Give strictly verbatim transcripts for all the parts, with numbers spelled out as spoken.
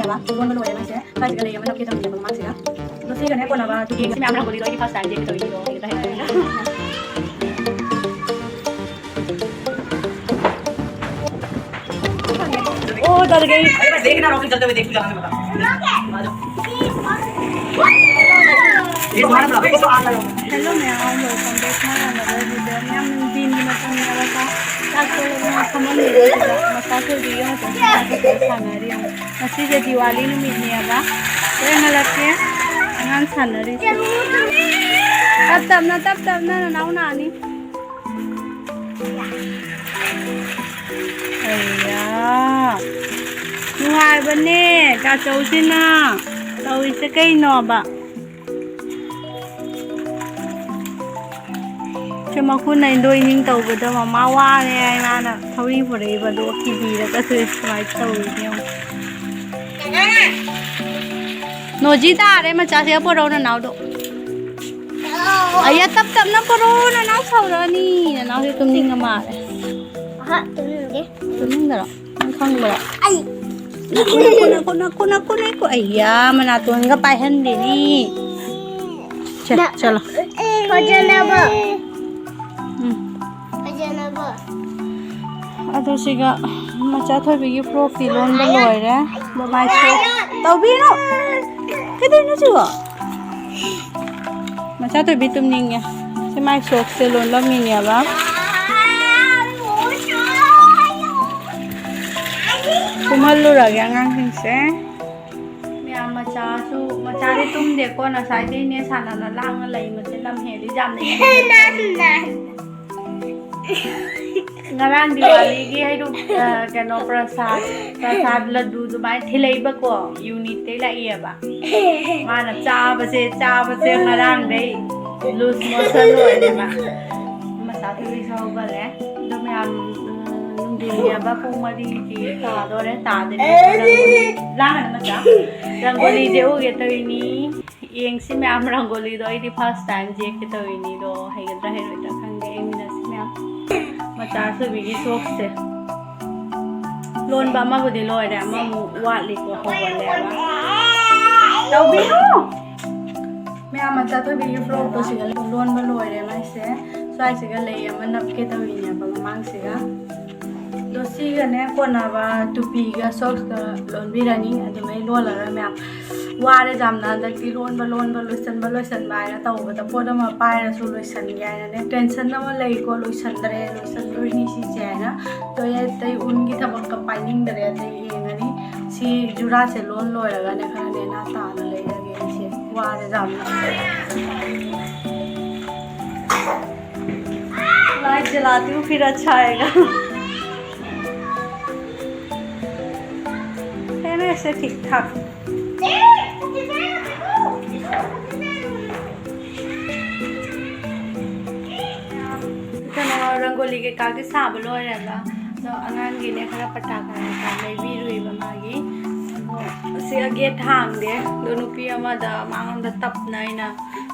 ꯂꯣꯟꯕ ꯂꯣꯏꯔꯦ ꯃꯥꯏꯁꯦ꯫ ꯁ꯭ꯋꯥꯏꯁꯤꯒ ꯂꯩ ꯑꯃ ꯅꯞꯀꯦ ꯇꯧꯔꯤꯅꯦꯕ ꯃꯃꯥꯡꯁꯤꯒ꯫ ꯑꯗꯣ ꯁꯤꯒꯅꯦ ꯀꯣꯟꯅꯕ ꯌꯦꯡꯁꯤ ꯃꯌꯥꯝ ꯔꯪꯒꯣꯂꯤꯗꯣ ꯑꯩꯗꯤ first time ꯌꯦꯡꯒꯦ ꯇꯧꯔꯤꯅꯤꯗꯣ꯫ ꯍꯩꯒꯗ꯭ꯔꯥ ꯍꯩꯔꯣꯏꯗ꯭ꯔꯥ꯫ ओ डर गई। अरे बस देखना, रॉकेट चलते हुए देखू जहाँ से बता। ये तुम्हारा बता, इसको आग लगा। Hello ꯃꯌꯥꯝ, welcome back to my another video. ꯌꯥꯝ ꯅꯨꯡꯊꯤꯟꯒꯤ ꯃꯇꯝꯅꯦꯕꯀꯣ꯫ ꯆꯥꯛ ꯇꯣꯛꯂꯒ ꯐꯝꯃꯝꯃꯤꯕꯁꯤꯗ ꯃꯆꯥ ꯊꯣꯏꯕꯤꯒ ꯍꯧꯖꯤꯛ ꯁꯥꯟꯅꯔꯤ ꯌꯦꯡꯉꯣ꯫ ꯉꯁꯤꯁꯦ ꯗꯤꯋꯥꯂꯤ ꯅꯨꯃꯤꯠꯅꯦꯕ꯫ ꯍꯣꯔꯦꯟ ꯍꯜꯂꯛꯀꯦ꯫ ꯑꯉꯥꯡ ꯁꯥꯟꯅꯔꯤꯁꯦ꯫ ꯇꯞ ꯇꯞꯅ, ꯇꯞ ꯇꯞꯅ, ꯅꯅꯥꯎ ꯅꯥꯅꯤ꯫ ꯑꯩꯌꯥ꯫ ꯅꯨꯡꯉꯥꯏꯕꯅꯦ ꯇꯥꯆꯧꯁꯤꯅ ꯇꯧꯔꯤꯁꯦ ꯀꯩꯅꯣꯕ? ꯁꯦ ꯃꯈꯨꯠꯅ ꯏꯟꯗꯣꯏ ꯏꯟꯗꯣꯏ ꯇꯧꯕꯗ ꯃꯃꯥ ꯋꯥꯔꯦ ꯍꯥꯏ ꯃꯥꯅ ꯊꯧꯔꯤ ꯄꯨꯔꯛꯏꯕꯗꯣ ꯀꯤꯕꯤꯔꯒꯁꯨ ꯁꯨꯃꯥꯏꯅ ꯇꯧꯔꯤꯅꯦ ꯌꯦꯡꯉꯣ꯫ ꯅꯣꯖꯤ ꯇꯥꯔꯦ ꯃꯆꯥꯁꯦ ꯄꯣꯔꯛꯑꯣ ꯅꯅꯥꯎꯗꯣ꯫ ꯑꯌꯥ ꯇꯞ ꯇꯞꯅ ꯄꯣꯔꯛꯑꯣ ꯅꯅꯥꯎ ꯁꯥꯎꯔꯛꯑꯅꯤ꯫ ꯅꯅꯥꯎꯁꯦ ꯇꯨꯝꯅꯤꯡꯉ ꯃꯥꯜꯂꯦ꯫ ꯑꯍ ꯇꯨꯝꯅꯤꯡꯗꯦ꯫ ꯇꯨꯝꯅꯤꯡꯗꯔꯣ? ꯅꯪ ꯈꯪꯕ꯭ꯔꯣ? ꯑꯩ ꯅꯀꯨ ꯅꯀꯨ ꯅꯀꯨ ꯅꯀꯨ ꯅꯀꯨ ꯅꯀꯨ ꯑꯩꯌꯥ ꯃꯅꯥꯇꯣꯟꯒ ꯄꯥꯏꯍꯟꯕꯤꯅꯤ꯫ ꯁꯦ ꯆꯠꯂꯣ꯫ ꯐꯖꯅꯕ꯫ ꯎꯝ꯫ ꯐꯖꯅꯕ꯫ ꯑꯗꯣ ꯁꯤꯒ ꯃꯆꯥ ꯊꯣꯏꯕꯤꯒꯤ ꯐ꯭ꯔꯣꯛꯇꯤ ꯂꯣꯟꯕ ꯂꯣꯏꯔꯦ꯫ ꯃꯃꯥꯏ ꯁꯣꯛ ꯇꯧꯕꯤꯅꯣ꯫ ꯀꯩꯗꯧꯔꯤꯅꯣ ꯁꯤꯕꯣ? ꯃꯆꯥ ꯊꯣꯏꯕꯤ ꯇꯨꯝꯅꯤꯡꯉꯦ꯫ ꯁꯤ ꯃꯥꯏ ꯁꯣꯛꯁꯦ ꯂꯣꯟꯂꯝꯃꯤꯅꯦꯕ꯫ ꯇꯨꯝꯍꯜꯂꯨꯔꯒꯦ ꯑꯉꯥꯡꯁꯤꯡꯁꯦ꯫ ꯃꯌꯥꯝ ꯃꯆꯥꯁꯨ ꯃꯆꯥꯗꯤ ꯇꯨꯝꯗꯦꯀꯣ ꯉꯁꯥꯏꯗꯩꯅꯦ ꯁꯥꯟꯅꯅ ꯂꯥꯡꯉ ꯂꯩꯕꯁꯦ ꯂꯝ ꯍꯦꯜꯂꯤ ꯌꯥꯝꯅ꯫ ꯉꯔꯥꯡ ꯗꯤꯋꯥꯂꯤꯒꯤ ꯍꯩꯔꯨꯛ ꯑ, ꯀꯩꯅꯣ ꯄ꯭ꯔꯁꯥꯗ ꯄ꯭ꯔꯁꯥꯗ ꯂꯗꯨ ꯑꯗꯨꯃꯥꯏꯅ ꯊꯤꯜꯂꯛꯏꯕꯀꯣ꯫ ꯌꯨꯅꯤꯠꯇꯩ ꯂꯥꯛꯏꯑꯕ꯫ ꯃꯥꯅ ꯆꯥꯕꯁꯦ ꯆꯥꯕꯁꯦ ꯉꯔꯥꯡꯗꯩ ꯂꯨꯖ ꯃꯣꯁꯟ ꯑꯣꯏꯔꯦ ꯃꯥ꯫ ꯃꯆꯥ ꯊꯣꯏꯕꯤꯁꯨ ꯍꯧꯒꯠꯂꯦ꯫ ꯑꯗꯣ ꯃꯌꯥꯝ ꯎꯝ, ꯅꯨꯡꯊꯤꯟꯒꯤ ꯑꯕ ꯄꯨꯡ ꯃꯔꯤꯗꯤ ꯇꯥꯗꯣꯔꯦ꯫ ꯇꯥꯗꯦ꯫ ꯂꯥꯡꯒꯅꯨ ꯃꯆꯥ꯫ ꯔꯪꯒꯣꯂꯤꯁꯦ ꯎꯒꯦ ꯇꯧꯔꯤꯅꯤ꯫ ꯌꯦꯡꯁꯤ ꯃꯌꯥꯝ ꯔꯪꯒꯣꯂꯤꯗꯣ ꯑꯩꯗꯤ first time ꯌꯦꯛꯀꯦ ꯇꯧꯔꯤꯅꯤꯗꯣ ꯍꯩꯒꯗ꯭ꯔꯥ ꯍꯩꯔꯣꯏꯗ꯭ꯔꯥ ꯈꯪꯗꯦ꯫ ꯌꯦꯡꯃꯤꯟꯅꯁꯤ ꯃꯌꯥꯝ꯫ ꯃꯆꯥ ꯊꯣꯏꯕꯤꯒꯤ ꯁꯣꯛꯁꯦ꯫ ꯂꯣꯟꯕ ꯑꯃꯕꯨꯗꯤ ꯂꯣꯏꯔꯦ, ꯑꯃꯃꯨꯛ ꯋꯥꯠꯂꯤꯀꯣ, ꯍꯧꯕꯅꯦꯕ꯫ ꯇꯧꯕꯤꯌꯨ꯫ ꯃꯌꯥꯝ, ꯃꯆꯥ ꯊꯣꯏꯕꯤꯒꯤ ꯐ꯭ꯔꯣꯛꯇꯣ ꯁꯤꯒ ꯂꯣꯟꯕ ꯂꯣꯏꯔꯦ ꯃꯥꯏꯁꯦ꯫ ꯁ꯭ꯋꯥꯏꯁꯤꯒ ꯂꯩ ꯑꯃ ꯅꯞꯀꯦ ꯇꯧꯔꯤꯅꯦꯕ ꯃꯃꯥꯡꯁꯤꯒ꯫ ꯑꯗꯣ ꯁꯤꯒꯅꯦ ꯀꯣꯟꯅꯕ ꯇꯨꯄꯤꯒ ꯁꯣꯛꯁꯀ ꯂꯣꯟꯕꯤꯔꯅꯤ꯫ ꯑꯗꯨꯃꯥꯏ ꯂꯣꯜꯂꯔꯣꯏ ꯃꯌꯥꯝ꯫ ꯋꯥꯔꯦ ꯌꯥꯝꯅ ꯍꯟꯗꯛꯇꯤ ꯂꯣꯟꯕ ꯂꯣꯟꯕ, ꯂꯣꯏꯁꯟꯕ ꯂꯣꯏꯁꯟꯕ ꯍꯥꯏꯅ ꯇꯧꯕꯗ, ꯄꯣꯠ ꯑꯃ ꯄꯥꯏꯔꯁꯨ ꯂꯣꯏꯁꯟꯒꯦ ꯍꯥꯏꯅꯅꯦ ꯇꯦꯟꯁꯟ ꯑꯃ ꯂꯩꯀꯣ, ꯂꯣꯏꯁꯟꯗ꯭ꯔꯦ, ꯂꯣꯏꯁꯟꯗꯣꯏꯅꯤ ꯁꯤꯁꯦ ꯍꯥꯏꯅ꯫ ꯇꯣꯏꯂꯦꯠꯇꯩ ꯎꯟꯒꯤ ꯊꯕꯛꯀ ꯄꯥꯏꯅꯤꯡꯗ꯭ꯔꯦ꯫ ꯑꯇꯩ ꯌꯦꯡꯉꯅꯤ꯫ ꯁꯤ ꯖꯨꯔꯥꯁꯦ ꯂꯣꯟ ꯂꯣꯏꯔꯒꯅꯦ ꯈꯔ ꯅꯦꯅꯥ ꯇꯥꯅ ꯂꯩꯔꯒꯦ ꯑꯩꯁꯦ꯫ ꯋꯥꯔꯦ ꯌꯥꯝꯅ꯫ लाइट जलाती हूँ, फिर अच्छा आएगा। है ना, ऐसे ठीक ठाक। ꯀꯩꯅꯣ, ꯔꯪꯒꯣꯂꯤ ꯀꯩꯀꯥꯒꯤ ꯁꯥꯕ ꯂꯣꯏꯔꯒ, ꯑꯗꯣ ꯑꯉꯥꯡꯒꯤꯅꯦ ꯈꯔ ꯄꯇꯥ ꯈꯔ ꯈꯔ ꯂꯩꯕꯤꯔꯨꯏꯕ ꯃꯥꯒꯤ꯫ ꯑꯗꯣ ꯁꯤ ꯒꯦꯠ ꯍꯥꯡꯗꯦ꯫ ꯑꯗꯣ ꯅꯨꯄꯤ ꯑꯃꯗ ꯃꯉꯣꯟꯗ ꯇꯞꯅ ꯑꯩꯅ,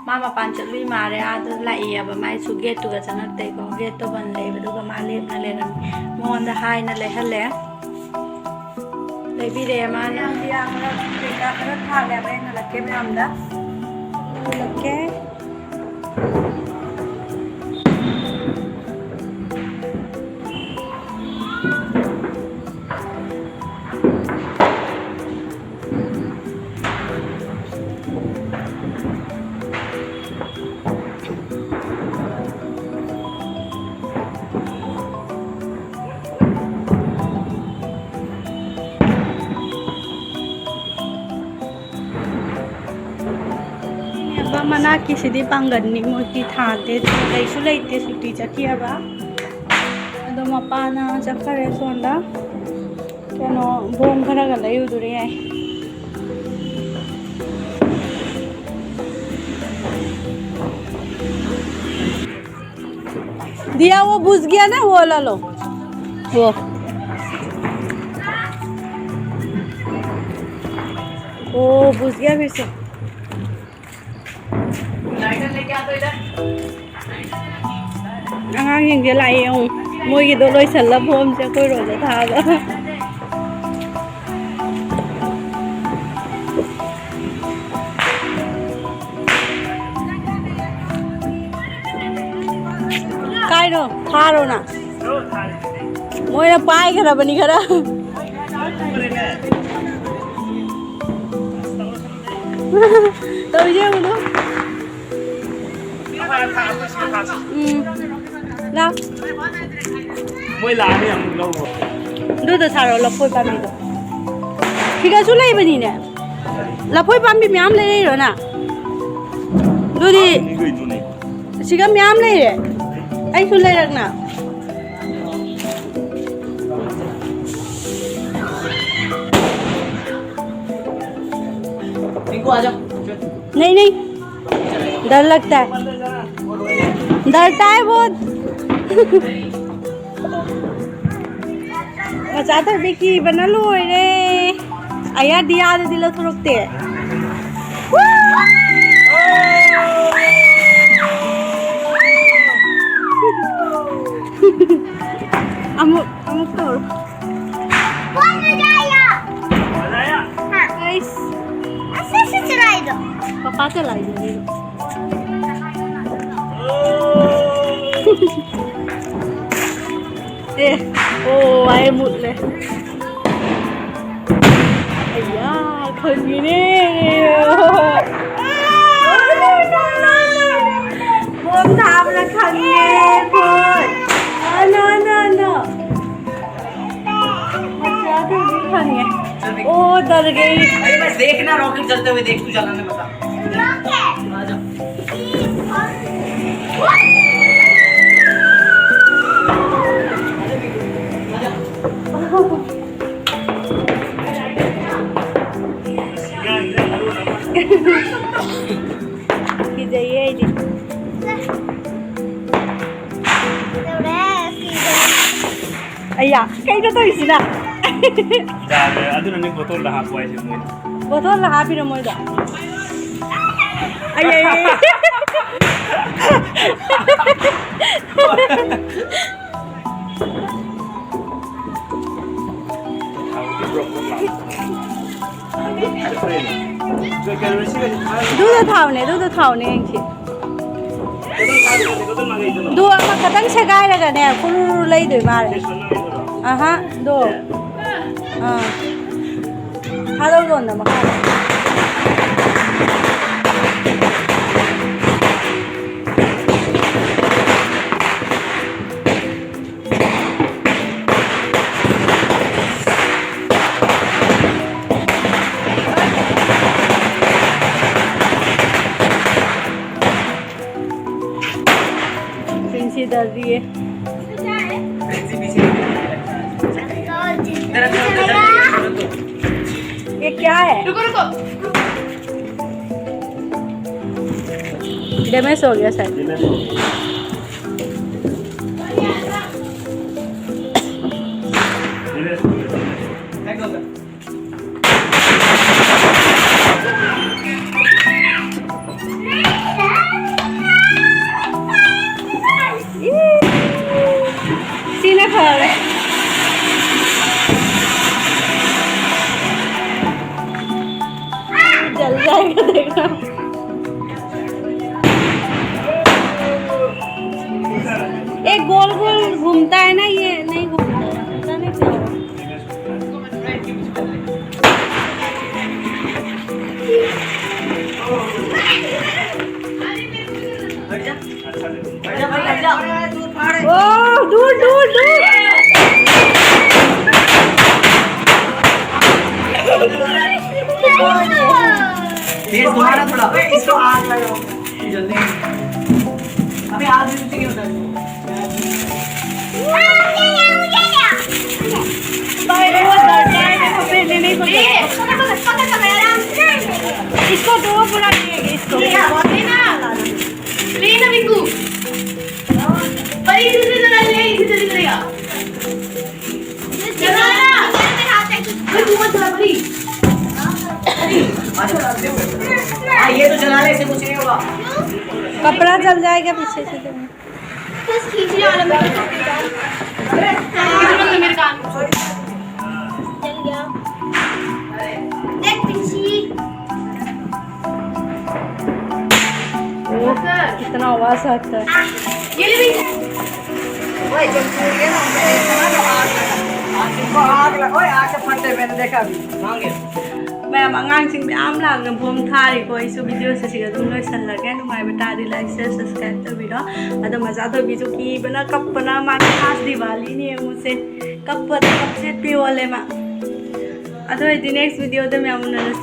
ꯃꯥ ꯃꯄꯥꯟ ꯆꯠꯂꯨꯏ ꯃꯥꯜꯂꯦ, ꯑꯥꯗ ꯂꯥꯛꯏꯑꯕ, ꯃꯥꯏꯁꯨ ꯒꯦꯠꯇꯨꯒ ꯆꯪꯉꯛꯇꯦꯀꯣ, ꯒꯦꯠꯇꯣ ꯕꯟ ꯂꯩꯕ, ꯑꯗꯨꯒ ꯃꯥ ꯂꯦꯞꯅ ꯂꯩꯔꯝꯃꯤ꯫ ꯃꯉꯣꯟꯗ ꯍꯥꯏꯅ ꯂꯩꯍꯜꯂꯦ꯫ ꯂꯩꯕꯤꯔꯦ ꯃꯥꯅ꯫ ꯃꯌꯥꯝꯒꯤ ꯈꯔ ꯀꯩꯀꯥ ꯈꯔ ꯊꯥꯜꯂꯦꯕ ꯑꯩꯅ ꯂꯛꯀꯦ ꯃꯌꯥꯝꯗ꯫ ꯂꯛꯀꯦ꯫ ꯃꯅꯥꯛꯀꯤꯁꯤꯗꯤ ꯄꯥꯡꯒꯟꯅꯤ, ꯃꯣꯏꯗꯤ ꯊꯥꯗꯦ, ꯂꯩꯁꯨ ꯂꯩꯇꯦ, ꯁꯨꯇꯤ ꯆꯠꯈꯤꯑꯕ꯫ ꯑꯗꯣ ꯃꯄꯥꯅ ꯆꯠꯈꯔꯦ ꯁꯣꯝꯗ꯫ ꯀꯩꯅꯣ, ꯕꯣꯝ ꯈꯔꯒ ꯂꯩꯔꯨꯗꯣꯔꯦ ꯍꯥꯏ꯫ दिया, वो बुझ गया ना, वो वाला लो। वो। वो बुझ गया फिर से। ꯑꯉꯥꯡꯁꯤꯡꯁꯦ ꯂꯥꯛꯑꯦ ꯌꯦꯡꯉꯨ꯫ ꯃꯣꯏꯒꯤꯗꯣ ꯂꯣꯏꯁꯜꯂ ꯕꯣꯝꯁꯦ ꯑꯩꯈꯣꯏ ꯔꯣꯝꯗ ꯊꯥꯕ꯫ ꯊꯥꯔꯣꯅ꯫ ꯃꯣꯏꯅ ꯄꯥꯏꯈ꯭ꯔꯕꯅꯤ ꯈꯔ꯫ ꯇꯧꯔꯤꯁꯦ ꯌꯦꯡꯉꯨꯅꯨ꯫ ꯎꯝ꯫ ꯂꯥꯎ꯫ ꯃꯣꯏ ꯂꯥꯛꯑꯅꯤ ꯑꯃꯨꯛ ꯂꯧꯕ꯫ ꯑꯗꯨꯗꯣ ꯊꯥꯔꯛꯑꯣ, ꯂꯐꯣꯏ ꯄꯥꯝꯕꯤꯗꯣ꯫ ꯁꯤꯗꯁꯨ ꯂꯩꯕꯅꯤꯅꯦ꯫ ꯂꯐꯣꯏ ꯄꯥꯝꯕꯤ ꯃꯌꯥꯝ ꯂꯩꯔꯛꯏꯔꯣ ꯅꯪ? ꯑꯗꯨꯗꯤ ꯁꯤꯒ ꯃꯌꯥꯝ ꯂꯩꯔꯦ꯫ ꯑꯩꯁꯨ ꯂꯩꯔꯛꯅ꯫ टिंकू, आ जा। नहीं, नहीं, डर लगता है, डरता है बहुत। ꯃꯆꯥ ꯊꯣꯏꯕꯤ ꯀꯤꯕꯅ ꯂꯣꯏꯔꯦ꯫ ꯑꯌꯥ, ꯗꯤꯌꯥꯗꯨꯗꯤ ꯂꯧꯊꯣꯔꯛꯇꯦ꯫ ꯑꯃꯨꯛ, ꯑꯃꯨꯛ ꯇꯧꯔꯣ꯫ बहुत मजा आया। मजा आया? हाँ। ꯑꯩꯁ꯫ ऐसे ऐसे चलाई दो। ꯄꯄꯥ ꯆꯂꯥꯏꯗꯣꯏꯅꯦ꯫ ꯑꯦ, ꯑꯣ, ꯑꯩ ꯃꯨꯠꯂꯦ꯫ ꯑꯌꯥ, ꯈꯪꯉꯤꯅꯦ꯫ ꯕꯣꯝ ꯊꯥꯕꯅ ꯈꯪꯉꯦ, ꯈꯣꯏ꯫ ꯑ, no, no, no. ꯃꯆꯥꯗꯨꯗꯤ ꯈꯪꯉꯦ꯫ ꯑꯣ, ꯗꯔꯒꯩ꯫ अरे बस देख ना, रॉकेट जलते हुए देख, तू जलाने बता। रॉकेट। आ जा। ꯀꯤꯖꯩꯌꯦ ꯑꯩꯗꯤ꯫ ꯑꯌꯥ, ꯀꯩꯅꯣ ꯇꯧꯔꯤꯁꯤꯅ? ꯌꯥꯗ꯭ꯔꯦ, ꯑꯗꯨꯅꯅꯦ ꯕꯣꯇꯜꯗ ꯍꯥꯞꯄꯣ ꯍꯥꯏꯁꯦ ꯃꯣꯏꯅ꯫ ꯕꯣꯇꯜꯗ ꯍꯥꯞꯄꯤꯔꯣ ꯃꯣꯏꯗꯣ? ꯑꯌꯥ, ꯑꯌꯥ, ꯑꯌꯥ꯫ ꯑꯗꯨꯗ ꯊꯥꯎꯅꯦ, ꯑꯗꯨꯗ ꯊꯥꯎꯅꯦ ꯌꯦꯡꯁꯤ꯫ ꯑꯗꯨ ꯑꯃ ꯈꯇꯪ ꯁꯦꯒꯥꯏꯔꯒꯅꯦ, ꯀꯨꯔꯨꯔꯨ ꯂꯩꯗꯣꯏ ꯃꯥꯜꯂꯦ꯫ ꯑꯍꯥ, ꯑꯗꯣ꯫ ꯑꯥ꯫ ꯊꯥꯗꯧꯔꯣꯟꯗ ꯃꯈꯥꯗ꯫ प्रिंसी डर रही है। ये क्या है? रुको, रुको। डैमेज हो गया शायद। सीना खराब है। जल जाएगा, देखना। एक गोल गोल घूमता है ना, ये नहीं घूमता है, पता नहीं क्या हुआ। ओ, दूर, दूर, दूर। तेज घुमाना थोड़ा। इसको आग लगाओ। जल्दी। अबे, आग भी नहीं होता। भाई, बहुत डरता है, देखो, पहले नहीं सोचा। इसको दो, पूरा नहीं है, इसको। ले ना, मिंकू। परी, दूसरी जगह ले, इसी तरह करेगा। जला ना। भाई, तू मत जला, परी। हाँ, ये तो जला ले, इससे कुछ नहीं होगा। कपड़ा जल जाएगा पीछे से तो। बस खींचने वाला मेरे को। मेरे कान में। जल गया। देख, पीछे। इतना आवाज आता है। ये ले भैया। ओए, जब सूर्य ना उठे, इतना तो आग लगा। आग को आग लगा। ओए, आग के फंदे मैंने देखा अभी। ꯃꯌꯥꯝ ꯑꯉꯥꯡꯁꯤꯡ ꯃꯌꯥꯝ ꯂꯥꯛꯅ ꯕꯣꯝ ꯊꯥꯔꯤꯀꯣ꯫ ꯑꯩꯁꯨ ꯚꯤꯗꯤꯑꯣꯁꯦ ꯁꯤꯒ ꯑꯗꯨꯝ ꯂꯣꯏꯁꯜꯂꯒꯦ꯫ ꯅꯨꯡꯉꯥꯏꯕ ꯇꯥꯔꯗꯤ like, share, subscribe ꯇꯧꯕꯤꯔꯣ꯫ ꯑꯗꯣ ꯃꯆꯥ ꯊꯣꯏꯕꯤꯁꯨ ꯀꯤꯕꯅ ꯀꯞꯄꯅ, ꯃꯥꯒꯤ ꯈꯥꯁ ꯗꯤꯋꯥꯂꯤꯅꯦ ꯌꯦꯡꯉꯨꯁꯦ꯫ ꯀꯞꯄꯗ ꯀꯞꯁꯦꯠꯄꯤ ꯑꯣꯜꯂꯦ ꯃꯥ꯫ ꯑꯗꯨ ꯑꯣꯏꯔꯗꯤ next ꯚꯤꯗꯤꯑꯣꯗ ꯃꯌꯥꯝ ꯎꯅꯔꯁꯤ꯫